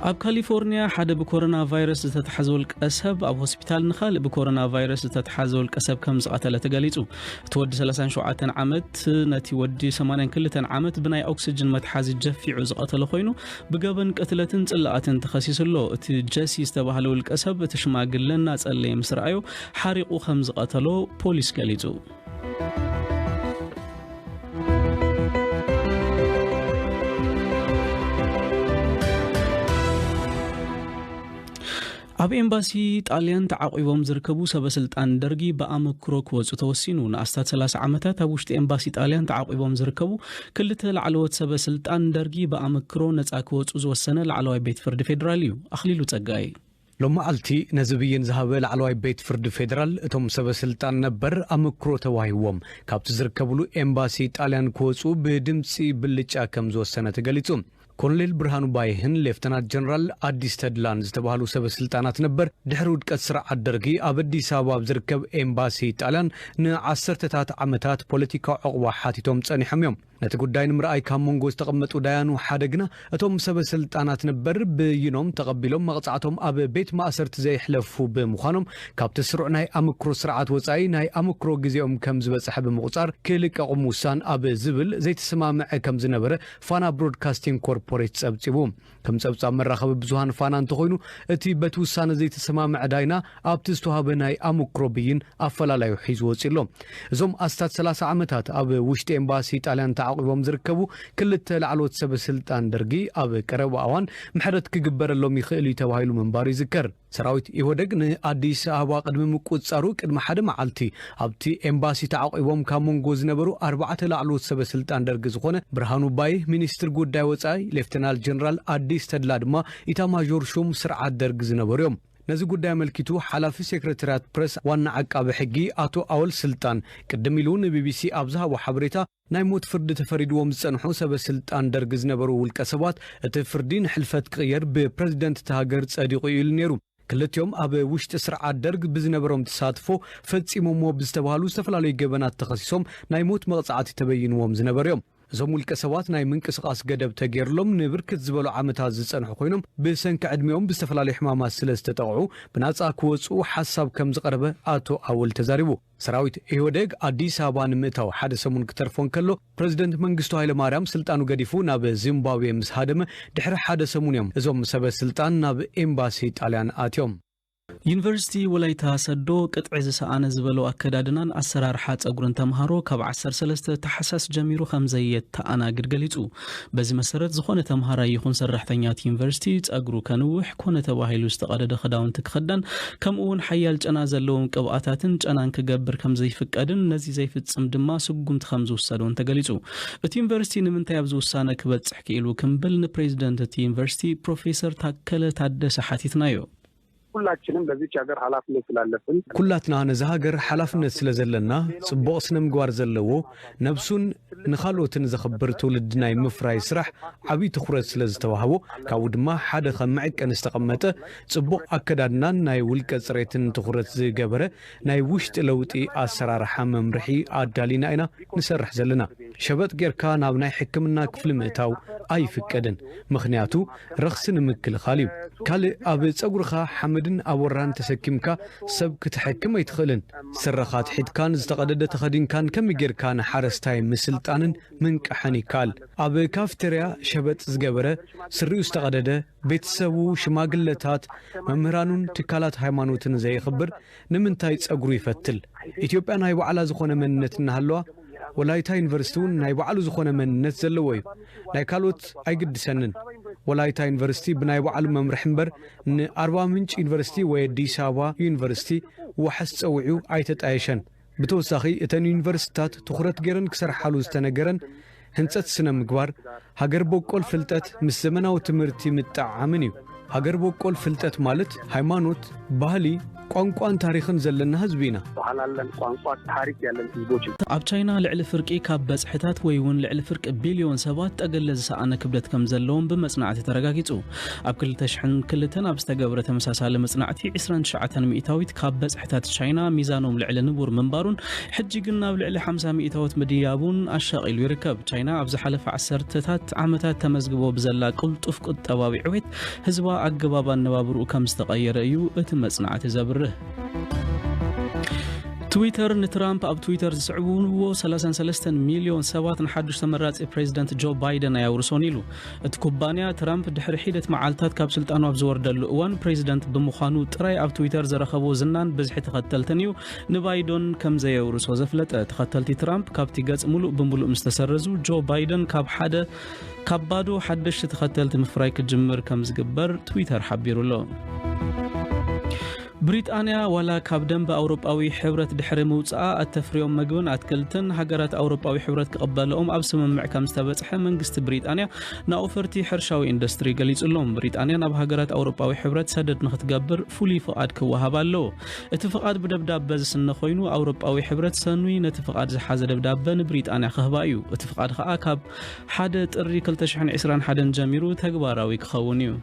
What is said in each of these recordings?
ኣብ ካሊፎርኒያ ሓደ ብኮሮና ቫይረስ ዝተታሕዘ ውልቀ ሰብ ኣብ ሆስፒታል ንኻልእ ብኮሮና ቫይረስ ዝተታሕዘ ውልቀ ሰብ ከም ዝቐተለ ተገሊጹ። እቲ ወዲ ሰላሳን ሸውዓተን ዓመት ነቲ ወዲ ሰማንያን ክልተን ዓመት ብናይ ኦክስጅን መትሓዚ ጀፊዑ ዝቐተለ ኮይኑ፣ ብገበን ቅትለትን ጽላኣትን ተኸሲሱ ኣሎ። እቲ ጀሲ ዝተባህለ ውልቀ ሰብ እቲ ሽማግለ እናጸለየ ምስ ረኣዮ ሓሪቑ ከም ዝቐተሎ ፖሊስ ገሊጹ። ኣብ ኤምባሲ ጣልያን ተዓቒቦም ዝርከቡ ሰበስልጣን ደርጊ ብኣመክሮ ክወጹ ተወሲኑ። ንኣስታት ሰላሳ ዓመታት ኣብ ውሽጢ ኤምባሲ ጣልያን ተዓቒቦም ዝርከቡ ክልተ ላዕለዎት ሰበስልጣን ደርጊ ብኣመክሮ ነጻ ክወጹ ዝወሰነ ላዕለዋይ ቤት ፍርዲ ፌዴራል እዩ። ኣኽሊሉ ጸጋይ። ሎማዓልቲ ነዚ ብይን ዝሃበ ላዕለዋይ ቤት ፍርዲ ፌዴራል፣ እቶም ሰበስልጣን ነበር ኣመክሮ ተዋሂዎም ካብቲ ዝርከብሉ ኤምባሲ ጣልያን ክወጹ ብድምጺ ብልጫ ከም ዝወሰነ ተገሊጹ። ኮሎኔል ብርሃኑ ባይህን ሌፍተናንት ጀነራል ኣዲስ ተድላን ዝተባህሉ ሰበስልጣናት ነበር፣ ድሕሪ ውድቀት ስርዓት ደርጊ ኣብ ኣዲስ ኣበባ ኣብ ዝርከብ ኤምባሲ ጣልያን ንዓሰርተታት ዓመታት ፖለቲካዊ ዕቑባ ሓቲቶም ጸኒሖም እዮም። ነቲ ጉዳይ ንምርኣይ ካብ መንጎ ዝተቐመጡ ዳያኑ ሓደ ግና፣ እቶም ሰበስልጣናት ነበር ብይኖም ተቐቢሎም መቕጻዕቶም ኣብ ቤት ማእሰርቲ ዘየሕለፉ ብምዃኖም፣ ካብቲ ስሩዕ ናይ ኣመክሮ ስርዓት ወጻኢ ናይ ኣመክሮ ግዜኦም ከም ዝበጽሐ ብምቑጻር ክልቀቑ ምውሳን ኣብ ዝብል ዘይተሰማምዐ ከም ዝነበረ ፋና ብሮድካስቲንግ ኮርፖሬት ጸብጺቡ። ከም ጸብጻብ መራኸቢ ብዙሃን ፋና እንተኾይኑ፣ እቲ በቲ ውሳነ ዘይተሰማምዐ ዳይና ኣብቲ ዝተዋህበ ናይ ኣመክሮ ብይን ኣፈላላዩ ሒዙ ወጺኡ ኣሎ። እዞም ኣስታት ሰላሳ ዓመታት ኣብ ውሽጢ ኤምባሲ ጣልያን ተዓቒቦም ዝርከቡ ክልተ ላዕለዎት ሰበ ስልጣን ደርጊ፣ ኣብ ቀረባ እዋን ምሕረት ክግበረሎም ይኽእል እዩ ተባሂሉ ምንባሩ ይዝከር። ሰራዊት ኢህወደግ ንኣዲስ ኣበባ ቅድሚ ምቁጽጻሩ፣ ቅድሚ ሓደ መዓልቲ ኣብቲ ኤምባሲ ተዓቒቦም ካብ መንጎ ዝነበሩ ኣርባዕተ ላዕለዎት ሰበ ስልጣን ደርጊ ዝኾነ ብርሃኑ ባይህ ሚኒስትር ጉዳይ ወጻኢ፣ ሌፍተናል ጀነራል ኣዲስ ተድላ ድማ ኢታማዦር ሹም ስርዓት ደርጊ ዝነበሩ እዮም። ነዚ ጉዳይ ኣመልኪቱ፣ ሓላፊ ሴክረታርያት ፕረስ ዋና ዓቃቢ ሕጊ ኣቶ ኣወል ስልጣን ቅድም ኢሉ ንቢቢሲ ኣብ ዝሃቦ ሓበሬታ፣ ናይ ሞት ፍርዲ ተፈሪድዎም ዝጸንሑ ሰበ ስልጣን ደርግ ዝነበሩ ውልቀ ሰባት፣ እቲ ፍርዲ ንሕልፈት ክቕየር ብፕረዚደንት እታ ሃገር ጸዲቑ እዩ ኢሉ ነይሩ። ክልቲኦም ኣብ ውሽጢ ስርዓት ደርግ ብዝነበሮም ተሳትፎ ፈጺሞምዎ ብዝተባህሉ ዝተፈላለዩ ገበናት ተኸሲሶም ናይ ሞት መቕጻዕቲ ተበይንዎም ዝነበሩ እዮም። እዞም ውልቀ ሰባት ናይ ምንቅስቓስ ገደብ ተገይርሎም ንብርክት ዝበሉ ዓመታት ዝጸንሑ ኮይኖም፣ ብሰንኪ ዕድሚኦም ብዝተፈላለዩ ሕማማት ስለ ዝተጠቕዑ ብናጻ ክወጽኡ ሓሳብ ከም ዝቐረበ ኣቶ ኣወል ተዛሪቡ። ሰራዊት ኢህወደግ ኣዲስ ኣበባ ንምእታው ሓደ ሰሙን ክተርፎ እንከሎ፣ ፕረዚደንት መንግስቱ ሃይለማርያም ስልጣኑ ገዲፉ ናብ ዚምባብዌ ምስ ሃደመ ድሕሪ ሓደ ሰሙን እዮም እዞም ሰበ ስልጣን ናብ ኤምባሲ ጣልያን ኣትዮም። ዩኒቨርሲቲ ወላይታ ሰዶ ቅጥዒ ዝሰኣነ ዝበሎ ኣከዳድናን ኣሰራርሓ ጸጉርን ተምሃሮ ካብ ዓሰርተ ሰለስተ ታሕሳስ ጀሚሩ ከም ዘየተኣናግድ ገሊጹ። በዚ መሰረት፣ ዝኾነ ተምሃራይ ይኹን ሰራሕተኛ እቲ ዩኒቨርሲቲ ጸጉሩ ከንውሕ ኮነ ተባሂሉ ዝተቐደደ ክዳውንቲ ክኽደን፣ ከምኡ እውን ሓያል ጨና ዘለዎም ቅብኣታትን ጨናን ክገብር ከም ዘይፍቀድን ነዚ ዘይፍጽም ድማ ስጉምቲ ከም ዝውሰድ እውን ተገሊጹ። እቲ ዩኒቨርሲቲ ንምንታይ ኣብዚ ውሳነ ክበጽሕ ክኢሉ ክምብል ንፕሬዚደንት እቲ ዩኒቨርሲቲ ፕሮፌሰር ታከለ ታደሰ ሓቲትናዮ። ሁላችንም በዚች ሀገር ኃላፊነት ስላለብን ኩላትና ነዚ ሃገር ሓላፍነት ስለ ዘለና፣ ጽቡቕ ስነ ምግባር ዘለዎ፣ ነብሱን ንኻልኦትን ዘኽብር ትውልዲ ናይ ምፍራይ ስራሕ ዓብዪ ትኹረት ስለ ዝተዋህቦ፣ ካብኡ ድማ ሓደ ከም መዐቀኒ ዝተቐመጠ ጽቡቕ ኣከዳድናን ናይ ውልቀ ጽሬትን ትኹረት ዝገበረ ናይ ውሽጢ ለውጢ ኣሰራርሓ መምርሒ ኣዳሊና ኢና ንሰርሕ ዘለና። ሸበጥ ጌርካ ናብ ናይ ሕክምና ክፍሊ ምእታው ኣይፍቀድን፣ ምኽንያቱ ረኽሲ ንምክልኻል እዩ። ካልእ ኣብ ጸጉርኻ ሓመድን ኣቦራን ተሰኪምካ ሰብ ክትሕክም ኣይትኽእልን። ስረኻ ትሒትካን ዝተቐደደ ተኸዲንካን ከመይ ጌርካ ንሓረስታይ ምስልጣንን ምንቃሕን ይከኣል? ኣብ ካፍተርያ ሸበጥ ዝገበረ፣ ስሪኡ ዝተቐደደ፣ ቤተሰቡ፣ ሽማግለታት፣ መምህራኑን ትካላት ሃይማኖትን ዘየኽብር ንምንታይ ጸጉሩ ይፈትል? ኢትዮጵያ ናይ ባዕላ ዝኾነ መንነት እናሃለዋ፣ ወላይታ ዩኒቨርሲቲ እውን ናይ ባዕሉ ዝኾነ መንነት ዘለዎ እዩ። ናይ ካልኦት ኣይግድሰንን። ወላይታ ዩኒቨርሲቲ ብናይ ባዕሉ መምርሒ እምበር ንኣርባ ምንጭ ዩኒቨርሲቲ ወይ ኣዲስ ኣበባ ዩኒቨርሲቲ ዋሕስ ጸዊዑ ኣይተጣየሸን። ብተወሳኺ እተን ዩኒቨርሲቲታት ትኹረት ገይረን ክሰርሓሉ ዝተነገረን ህንጸት ስነ ምግባር፣ ሃገር በቆል ፍልጠት ምስ ዘመናዊ ትምህርቲ ምጥዕዓምን እዩ። ሃገር በቆል ፍልጠት ማለት ሃይማኖት፣ ባህሊ፣ ቋንቋን ታሪኽን ዘለና ህዝቢ ኢና። ባህል አለን፣ ቋንቋ፣ ታሪክ ያለን ህዝቦች። ኣብ ቻይና ልዕሊ ፍርቂ ካብ በጽሕታት ወይ እውን ልዕሊ ፍርቂ ቢልዮን ሰባት ጠገለ ዝሰኣነ ክብደት ከም ዘለዎም ብመጽናዕቲ ተረጋጊጹ። ኣብ ክልተ ሽሕን ክልተን ኣብ ዝተገብረ ተመሳሳሊ መጽናዕቲ፣ ዕስራን ትሽዓተን ሚእታዊት ካብ በጽሕታት ቻይና ሚዛኖም ልዕሊ ንቡር ምንባሩን፣ ሕጂ ግን ናብ ልዕሊ ሓምሳ ሚእታዊት ምድያቡን ኣሻቒሉ ይርከብ። ቻይና ኣብ ዝሓለፈ ዓሰርተታት ዓመታት ተመዝግቦ ብዘላ ቅልጡፍ ቁጠባዊ ዕቤት፣ ህዝባ ኣገባብ ኣነባብርኡ ከም ዝተቐየረ እዩ እቲ መጽናዕቲ ዘብርህ። ትዊተር ንትራምፕ ኣብ ትዊተር ዝስዕብዎ ሰላሳን ሰለስተን ሚልዮን ሰባት ንሓዱሽ ተመራጺ ፕሬዚደንት ጆ ባይደን ኣየውርሶን ኢሉ። እቲ ኩባንያ፣ ትራምፕ ድሕሪ ሒደት መዓልታት ካብ ስልጣኑ ኣብ ዝወርደሉ እዋን፣ ፕሬዚደንት ብምዃኑ ጥራይ ኣብ ትዊተር ዝረኸቦ ዝናን ብዝሒ ተኸተልትን እዩ ንባይደን ከም ዘየውርሶ ዘፍለጠ። ተኸተልቲ ትራምፕ ካብቲ ገጽ ምሉእ ብምሉእ ምስ ተሰረዙ፣ ጆ ባይደን ካብ ሓደ ካብ ባዶ ሓደሽቲ ተኸተልቲ ምፍራይ ክጅምር ከም ዝግበር ትዊተር ሓቢሩ ኣሎ። ብሪጣንያ ዋላ ካብ ደንበ ኣውሮጳዊ ሕብረት ድሕሪ ምውጽኣ፣ እተፍርዮም መግብን ኣትክልትን ሃገራት ኣውሮጳዊ ሕብረት ክቕበልኦም ኣብ ስምምዕ ከም ዝተበጽሐ መንግስቲ ብሪጣንያ ንኣውፈርቲ ሕርሻዊ ኢንዱስትሪ ገሊጹ ኣሎ። ብሪጣንያ ናብ ሃገራት ኣውሮጳዊ ሕብረት ሰደድ ንኽትገብር ፍሉይ ፍቓድ ክወሃብ ኣለዎ። እቲ ፍቓድ ብደብዳበ ዝስነ ኮይኑ፣ ኣውሮጳዊ ሕብረት ሰኑይ ነቲ ፍቓድ ዝሓዘ ደብዳበ ንብሪጣንያ ክህባ እዩ። እቲ ፍቓድ ከኣ ካብ ሓደ ጥሪ ክልተ ሽሕን ዕስራን ሓደን ጀሚሩ ተግባራዊ ክኸውን እዩ።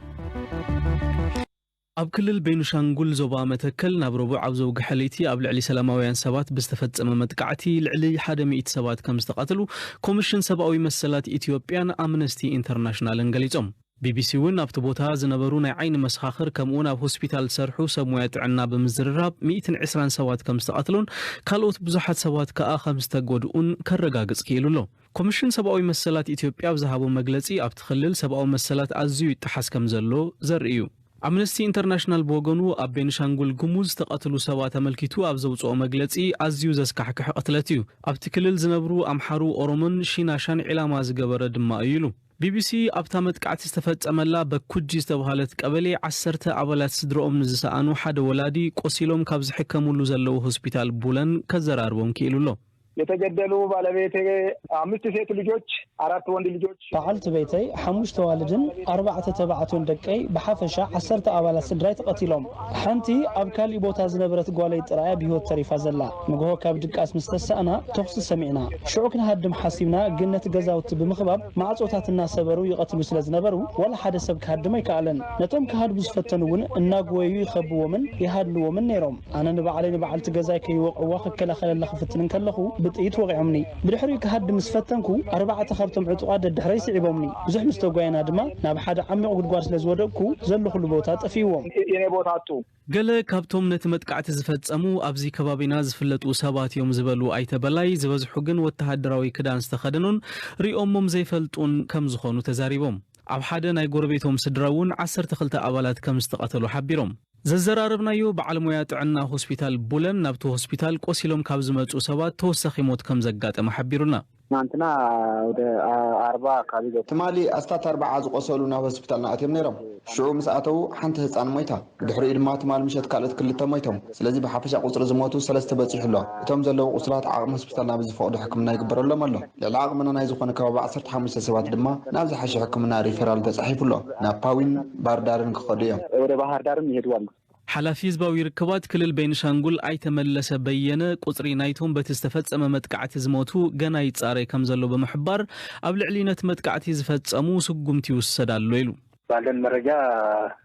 ኣብ ክልል ቤኒሻንጉል ዞባ መተከል ናብ ረቡዕ ኣብ ዘውግሐ ለይቲ ኣብ ልዕሊ ሰላማውያን ሰባት ብዝተፈጸመ መጥቃዕቲ ልዕሊ ሓደ ሚእቲ ሰባት ከም ዝተቐትሉ ኮሚሽን ሰብኣዊ መሰላት ኢትዮጵያን ኣምነስቲ ኢንተርናሽናልን ገሊጾም። ቢቢሲ እውን ኣብቲ ቦታ ዝነበሩ ናይ ዓይኒ መሰኻኽር፣ ከምኡውን ኣብ ሆስፒታል ዝሰርሑ ሰብ ሞያ ጥዕና ብምዝርራብ፣ ሚእትን ዕስራን ሰባት ከም ዝተቐትሉን ካልኦት ብዙሓት ሰባት ከኣ ከም ዝተጎድኡን ከረጋግጽ ክኢሉ ኣሎ። ኮሚሽን ሰብኣዊ መሰላት ኢትዮጵያ ኣብ ዝሃቦ መግለጺ፣ ኣብቲ ክልል ሰብኣዊ መሰላት ኣዝዩ ይጠሓስ ከም ዘሎ ዘርኢ እዩ። ኣምነስቲ ኢንተርናሽናል ብወገኑ፣ ኣብ ቤኒሻንጉል ጉሙዝ ዝተቐትሉ ሰባት ኣመልኪቱ ኣብ ዘውጽኦ መግለጺ፣ ኣዝዩ ዘስካሕክሕ ቅትለት እዩ። ኣብቲ ክልል ዝነብሩ ኣምሓሩ፣ ኦሮሞን ሺናሻን ዒላማ ዝገበረ ድማ እዩ ኢሉ። ቢቢሲ ኣብታ መጥቃዕቲ ዝተፈጸመላ በኩጂ ዝተባህለት ቀበሌ፣ ዓሰርተ ኣባላት ስድርኦም ንዝሰኣኑ ሓደ ወላዲ ቆሲሎም ካብ ዝሕከሙሉ ዘለዉ ሆስፒታል ቡለን ከዘራርቦም ክኢሉ ኣሎ። የተገደሉ ባለቤቴ አምስት ሴት ልጆች፣ አራት ወንድ ልጆች። በዓልቲ ቤተይ ሓሙሽተ ዋልድን ኣርባዕተ ተባዕትዮን ደቀይ፣ ብሓፈሻ ዓሰርተ ኣባላት ስድራይ ተቐቲሎም። ሓንቲ ኣብ ካሊእ ቦታ ዝነበረት ጓለይ ጥራያ ብህይወት ተሪፋ ዘላ። ንግሆ ካብ ድቃስ ምስ ተሳእና ተኹሲ ሰሚዕና። ሽዑ ክንሃድም ሓሲብና፣ ግን ነቲ ገዛውቲ ብምኽባብ ማዕጾታት እናሰበሩ ይቐትሉ ስለ ዝነበሩ፣ ዋላ ሓደ ሰብ ክሃድም ኣይከኣለን። ነቶም ክሃድሙ ዝፈተኑ እውን እናጎየዩ ይኸብዎምን ይሃድንዎምን ነይሮም። ኣነ ንባዕለይ ንበዓልቲ ገዛይ ከይወቕዕዋ ክከላኸለላ ክፍትን እንከለኹ ብጥይት ወቒዖምኒ። ብድሕሪኡ ክሃድም ምስ ፈተንኩ ኣርባዕተ ካብቶም ዕጡቓት ደድሕረይ ስዒቦምኒ። ብዙሕ ምስ ተጓየና ድማ ናብ ሓደ ዓሚቕ ጉድጓድ ስለ ዝወደቕኩ ዘለኹሉ ቦታ ጠፊእዎም። የኔ ቦታ አጡ። ገለ ካብቶም ነቲ መጥቃዕቲ ዝፈጸሙ ኣብዚ ከባቢና ዝፍለጡ ሰባት እዮም ዝበሉ ኣይተ በላይ፣ ዝበዝሑ ግን ወተሃደራዊ ክዳን ዝተኸደኑን ሪኦሞም ዘይፈልጡን ከም ዝኾኑ ተዛሪቦም። ኣብ ሓደ ናይ ጎረቤቶም ስድራ እውን ዓሰርተ ክልተ ኣባላት ከም ዝተቐተሉ ሓቢሮም። ዘዘራረብናዮ በዓል ሞያ ጥዕና ሆስፒታል ቡለን፣ ናብቲ ሆስፒታል ቆሲሎም ካብ ዝመጹ ሰባት ተወሳኺ ሞት ከም ዘጋጠመ ሓቢሩና። ትናንትና ወደ አርባ አካባቢ ገብቶ። ትማሊ ኣስታት ኣርባዓ ዝቆሰሉ ናብ ሆስፒታልና ኣትዮም ነይሮም። ሽዑ ምስ ኣተዉ ሓንቲ ህፃን ሞይታ። ድሕሪኡ ድማ ትማል ምሸት ካልኦት ክልተ ሞይቶም። ስለዚ ብሓፈሻ ቁፅሪ ዝሞቱ ሰለስተ በፂሑ ኣሎ። እቶም ዘለዉ ቁስላት ዓቕሚ ሆስፒታልና ብዝፈቕዶ ሕክምና ይግበረሎም ኣሎ። ልዕሊ ዓቕምና ናይ ዝኾነ ከባቢ ዓሰርተ ሓሙሽተ ሰባት ድማ ናብ ዝሓሸ ሕክምና ሪፈራል ተፃሒፉ ኣሎ። ናብ ፓዊን ባርዳርን ክኸዱ እዮም። ወደ ባህር ዳርም ይሄዱ አሉ። ሓላፊ ህዝባዊ ርክባት ክልል ቤንሻንጉል ኣይተ መለሰ በየነ፣ ቁፅሪ ናይቶም በቲ ዝተፈጸመ መጥቃዕቲ ዝሞቱ ገና ይጻረ ከም ዘሎ ብምሕባር፣ ኣብ ልዕሊ ነቲ መጥቃዕቲ ዝፈጸሙ ስጉምቲ ይውሰድ ኣሎ ኢሉ። ባለን መረጃ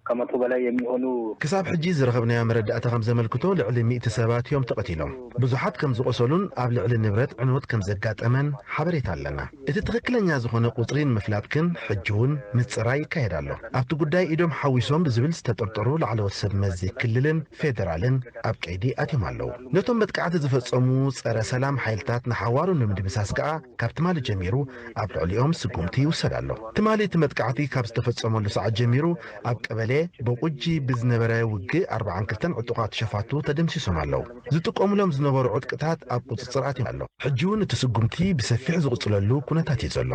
ከመቶ በላይ የሚሆኑ ክሳብ ሕጂ ዝረኸብናዮ መረዳእታ ከም ዘመልክቶ፣ ልዕሊ ሚእቲ ሰባት እዮም ተቐቲሎም። ብዙሓት ከም ዝቖሰሉን ኣብ ልዕሊ ንብረት ዕንወት ከም ዘጋጠመን ሓበሬታ ኣለና። እቲ ትኽክለኛ ዝኾነ ቁጽሪ ንምፍላጥ ግን ሕጂ እውን ምጽራይ ይካየድ ኣሎ። ኣብቲ ጉዳይ ኢዶም ሓዊሶም ብዝብል ዝተጠርጠሩ ላዕለዎት ሰብ መዚ ክልልን ፌደራልን ኣብ ቀይዲ ኣትዮም ኣለዉ። ነቶም መጥቃዕቲ ዝፈጸሙ ጸረ ሰላም ሓይልታት ንሓዋሩ ንምድምሳስ ከኣ ካብ ትማሊ ጀሚሩ ኣብ ልዕሊኦም ስጉምቲ ይውሰድ ኣሎ። ትማሊ እቲ መጥቃዕቲ ካብ ዝተፈጸመሉ ሰዓት ጀሚሩ ኣብ ቀበሌ ቦቁጂ ብዝነበረ ውግእ ኣርባዓን ክልተን ዕጡቓት ሸፋቱ ተደምሲሶም ኣለዉ። ዝጥቀሙሎም ዝነበሩ ዕጥቅታት ኣብ ቁጽጽር ኣትዮም ኣሎ። ሕጂ እውን እቲ ስጉምቲ ብሰፊሕ ዝቕጽለሉ ኩነታት እዩ ዘሎ።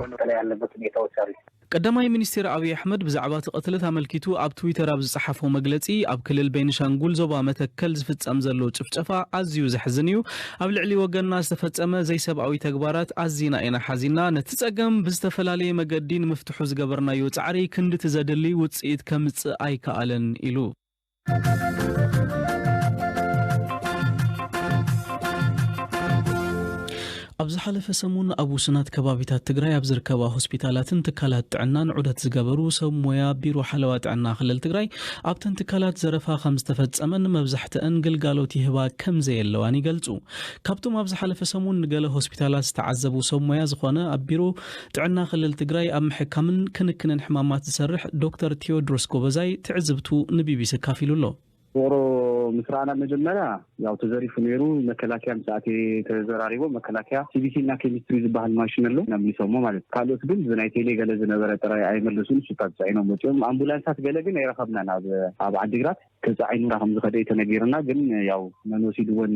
ቀዳማይ ሚኒስትር ኣብይ ኣሕመድ ብዛዕባ እቲ ቅትለት ኣመልኪቱ ኣብ ትዊተር ኣብ ዝጸሓፎ መግለጺ፣ ኣብ ክልል ቤንሻንጉል ዞባ መተከል ዝፍጸም ዘሎ ጭፍጨፋ ኣዝዩ ዘሕዝን እዩ። ኣብ ልዕሊ ወገንና ዝተፈጸመ ዘይሰብኣዊ ተግባራት ኣዚና ኢና ሓዚና። ነቲ ጸገም ብዝተፈላለየ መገዲ ንምፍትሑ ዝገበርናዮ ጻዕሪ ክንድቲ ዘድሊ ውጽኢት ከምጽእ ኣይከኣለን ኢሉ። ኣብ ዝሓለፈ ሰሙን ኣብ ውሱናት ከባቢታት ትግራይ ኣብ ዝርከባ ሆስፒታላትን ትካላት ጥዕናን ዑደት ዝገበሩ ሰብ ሞያ ቢሮ ሓለዋ ጥዕና ክልል ትግራይ፣ ኣብተን ትካላት ዘረፋ ከም ዝተፈጸመን መብዛሕትአን ግልጋሎት ይህባ ከም ዘየለዋን ይገልጹ። ካብቶም ኣብ ዝሓለፈ ሰሙን ንገለ ሆስፒታላት ዝተዓዘቡ ሰብ ሞያ ዝኾነ ኣብ ቢሮ ጥዕና ክልል ትግራይ ኣብ ምሕካምን ክንክንን ሕማማት ዝሰርሕ ዶክተር ቴዎድሮስ ጎበዛይ ትዕዝብቱ ንቢቢሲ ኣካፊሉ ኣሎ። ውቕሮ ምስ ረኣና መጀመርያ ያው ተዘሪፉ ነይሩ። መከላከያ ምስ ኣተየ ተዘራሪቦ መከላከያ ሲቢሲ እና ኬሚስትሪ ዝበሃል ማሽን ኣሎ መሊሶሞ ማለት እዩ። ካልኦት ግን ብናይ ቴሌ ገለ ዝነበረ ጥራይ ኣይመለሱን፣ ሽታ ተፃዒኖም ወፂኦም። ኣምቡላንሳት ገለ ግን ኣይረኸብናን። ኣብ ኣብ ዓዲግራት ተፃዒኑ ከም ዝኸደ ተነጊርና፣ ግን ያው መን ወሲድወን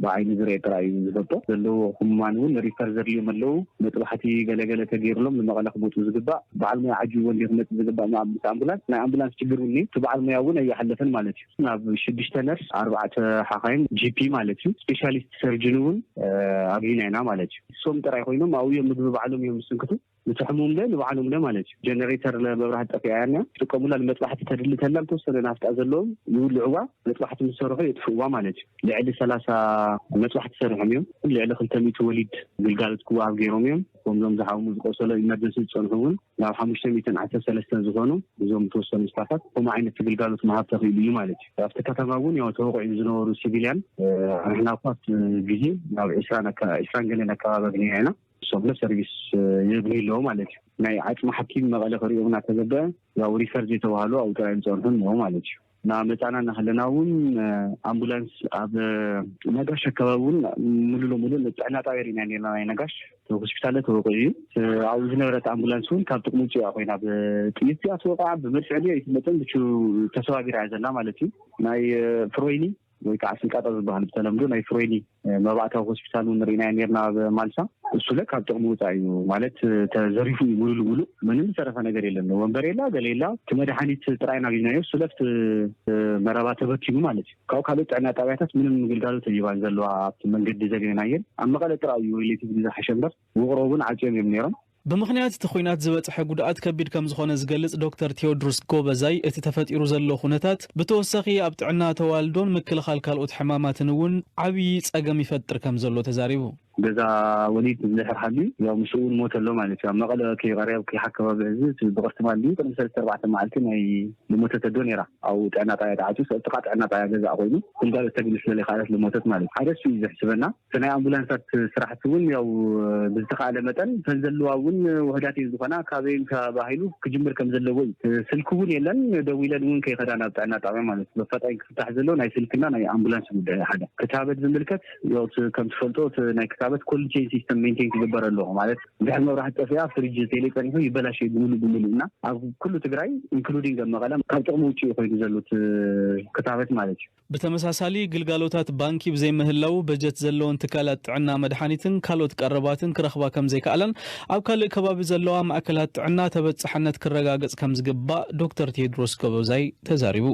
ብዓይኒ ዝርአ ጥራይ እዩ ዝፈልጦ። ዘለዉ ሕሙማን እውን ሪፈር ዘድልዮም ኣለዉ። መጥባሕቲ ገለገለ ተገይርሎም ንመቐለ ክመፁ ዝግባእ በዓል ሞያ ዓጅብዎ እንዲ ክመፅእ ዝግባእ ምስ ኣምቡላንስ፣ ናይ ኣምቡላንስ ችግር እውን እዩ። እቲ በዓል ሞያ እውን ኣይሓለፈን ማለት እዩ። ናብ ሽዱሽተ ነርስ፣ ኣርባዕተ ሓኻይም፣ ጂፒ ማለት እዩ፣ ስፔሻሊስት ሰርጅን እውን ኣግኝና ኢና ማለት እዩ። እሶም ጥራይ ኮይኖም ኣብኡ እዮም ምግቢ ባዕሎም እዮም ዝስንክቱ። ንትሕሙም ለ ንባዕሎም ለ ማለት እዩ። ጀነሬተር ለ መብራህቲ ጠፊኣ እያ እኒኣ። ዝጥቀሙላ ንመጥባሕቲ ተድሊ ተላ ዝተወሰነ ናፍጣ ዘለዎም ይውልዕዋ። መጥባሕቲ ምስ ሰርሑ የጥፍእዋ ማለት እዩ። ልዕሊ ሰላሳ መጥባሕቲ ሰሪሖም እዮም። ልዕሊ ክልተ ሚእቲ ወሊድ ግልጋሎት ክወሃብ ገይሮም እዮም። ከምዞም ዝሓሙ ዝቆሰሎ ኢመርጀንሲ ዝፀንሑ እውን ናብ ሓሙሽተ ሚእትን ዓሰርተ ሰለስተን ዝኾኑ እዞም ዝተወሰኑ ስታፋት ከምኡ ዓይነት ግልጋሎት ምሃብ ተኽኢሉ እዩ ማለት እዩ። ኣብቲ ከተማ እውን ያው ተወቂዑ ዝነበሩ ሲቪልያን ንሕና እኳ ኣብቲ ግዜ ናብ ዒስራን ኣካ- ዒስራን ገለን ኣካባቢ ኣግኒና ኢና። ንሶም ለ ሰርቪስ የብሉ ኣለዉ ማለት እዩ። ናይ ዓፅሚ ሓኪም መቐለ ክሪኦም እናተገበ ያው ሪፈር ዘይተባህሉ ኣብኡ ጥራይ ዝፀንሑ ኣለዉ ማለት እዩ። እና መፃና እናሃለና እውን ኣምቡላንስ ኣብ ነጋሽ ኣካባቢ እውን ሙሉ ለሙሉ ጥዕና ጣብያ ርኢና ነርና። ናይ ነጋሽ ሆስፒታል ተወቂዑ እዩ። ኣብኡ ዝነበረት ኣምቡላንስ እውን ካብ ጥቅሚ ውፅእ እያ ኮይና፣ ብጥይት እያ ተወቂዓ፣ ብመድፍዕ ድያ ኣይትመጥን ብቹ ተሰባቢራ እያ ዘላ ማለት እዩ። ናይ ፍሮይኒ ወይ ከዓ ስንቃጣ ዝበሃል ብተለምዶ ናይ ፍሮይኒ መባእታዊ ሆስፒታል እውን ርኢናዮ ነርና ኣብ ማልሳ። እሱ ለ ካብ ጥቕሚ ውፃእ እዩ ማለት ተዘሪፉ እዩ ሙሉ ልሙሉ። ምንም ዝተረፈ ነገር የለን። ወንበር የላ፣ ገለ የላ። እቲ መድሓኒት ጥራይ ናግኛዮ። እሱ ለ ኣብቲ መረባ ተበቲኑ ማለት እዩ። ካብኡ ካልኦት ጥዕና ጣብያታት ምንም ግልጋሎት ኣይባን ዘለዋ ኣብቲ መንገዲ ዘግነናየን። ኣብ መቐለ ጥራይ እዩ ሪሌቲቭሊ ዝሓሸ እምበር ውቕሮ እውን ዓፅዮም እዮም ነይሮም። ብምኽንያት እቲ ኲናት ዝበፅሐ ጉድኣት ከቢድ ከም ዝኾነ ዝገልፅ ዶክተር ቴዎድሮስ ጎበዛይ፣ እቲ ተፈጢሩ ዘሎ ኩነታት ብተወሳኺ ኣብ ጥዕና ተዋልዶን ምክልኻል ካልኦት ሕማማትን እውን ዓብዪ ፀገም ይፈጥር ከም ዘሎ ተዛሪቡ። ገዛ ወሊድ እንድሕር ሃልዩ ያው ምስኡ እውን ሞት ኣሎ ማለት እዩ። ኣብ መቐለ ከይቐረብ ከይሓከባ ብእዚ እቲ ብቕርትማል ድዩ ቅድሚ ሰለስተ ኣርባዕተ መዓልቲ ናይ ዝሞተት ኣዶ ነይራ። ኣብኡ ጥዕና ጣብያ ተዓፅዩ፣ ሰብ ጥቓ ጥዕና ጣብያ ገዛ ኮይኑ ግልጋሎት ተግኒ ስለዘይከኣለት ዝሞተት ማለት እዩ። ሓደ እሱ እዩ ዘሕስበና። እቲ ናይ ኣምቡላንሳት ስራሕቲ እውን ያው ብዝተኻእለ መጠን እተን ዘለዋ እውን ውሑዳት እየን ዝኾና፣ ካበይን ተባሂሉ ክጅምር ከም ዘለዎ እዩ። ስልኪ እውን የለን፣ ደዊለን እውን ከይኸዳ ናብ ጥዕና ጣብያ ማለት እዩ። በፋጣኝ ክፍታሕ ዘሎ ናይ ስልክና ናይ ኣምቡላንስ ጉዳይ ሓደ። ክታበት ዝምልከት ያው እቲ ከም ትፈልጦ እቲ ናይ ክታበት ኮልድ ቼን ሲስተም ሜንቴን ክግበር ኣለዎ ማለት፣ ድሕሪ መብራህቲ ጠፊኣ ፍሪጅ ቴሌ ጸኒሑ ይበላሽ እዩ ብሙሉ ብሙሉ እና ኣብ ኩሉ ትግራይ ኢንክሉዲንግ ኣብ መቐለ ካብ ጥቕሚ ውጭ ኮይኑ ዘሎ እቲ ክታበት ማለት እዩ። ብተመሳሳሊ ግልጋሎታት ባንኪ ብዘይምህላው በጀት ዘለወን ትካላት ጥዕና መድሓኒትን ካልኦት ቀረባትን ክረኽባ ከም ዘይከኣላን ኣብ ካልእ ከባቢ ዘለዋ ማእከላት ጥዕና ተበጻሕነት ክረጋገጽ ከም ዝግባእ ዶክተር ቴድሮስ ጎበዛይ ተዛሪቡ።